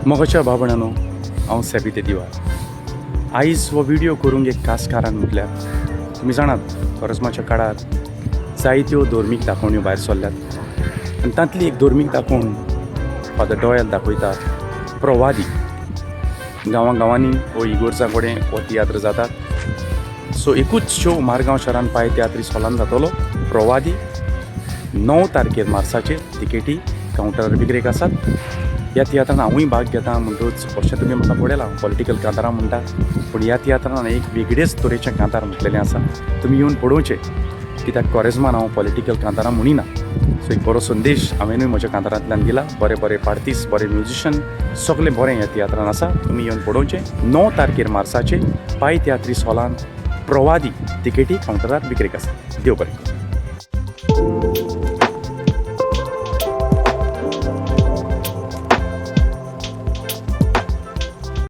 मोगाच्या भावणानो, हांव सेबी दिवार. आयज हो व्हिडियो करूंक एक खास कारण म्हटल्यार तुमी जाणात, कोरेज्माच्या काळार जायत्यो धर्मीक दाखोवण्यो भायर सरल्यात आनी तांतली एक धर्मीक दाखोवण फादर डॉयल दाखयता, प्रवादी. गांवां गांवांनी हो इगोर्जा कडेन हो तियात्र जातात. सो एकूच शो मारगांव शहरान पाय तियात्रीस हॉलान जातलो, प्रवादी, 9 तारखेर मार्साचेर. तिकेटी कावंटरार विक्रेक आसात. ह्या तियात्रान हांवूय भाग घेता म्हणटूच अशें तुमी म्हाका पळयलां, पॉलिटिकल कांतारां म्हणटा, पूण ह्या तियात्रान एक वेगळेच तरेचें कांतार म्हटलेलें आसा. तुमी येवन पळोवचें, कित्याक कोरेज्मान हांव पॉलिटिकल कांतारां म्हणिना. सो एक बरो संदेश हांवेंनूय म्हज्या कांतारांतल्यान दिला. बरे बरे आर्टिस्ट, बरे म्युजिशन, सगळें बरें ह्या तियात्रान आसा. तुमी येवन पळोवचें, 9 तारखेर मार्साचेर पाय तियात्रीस हॉलान प्रवादी. तिकेटी कावंटरार विक्रेक आसा. देव बरें करूं.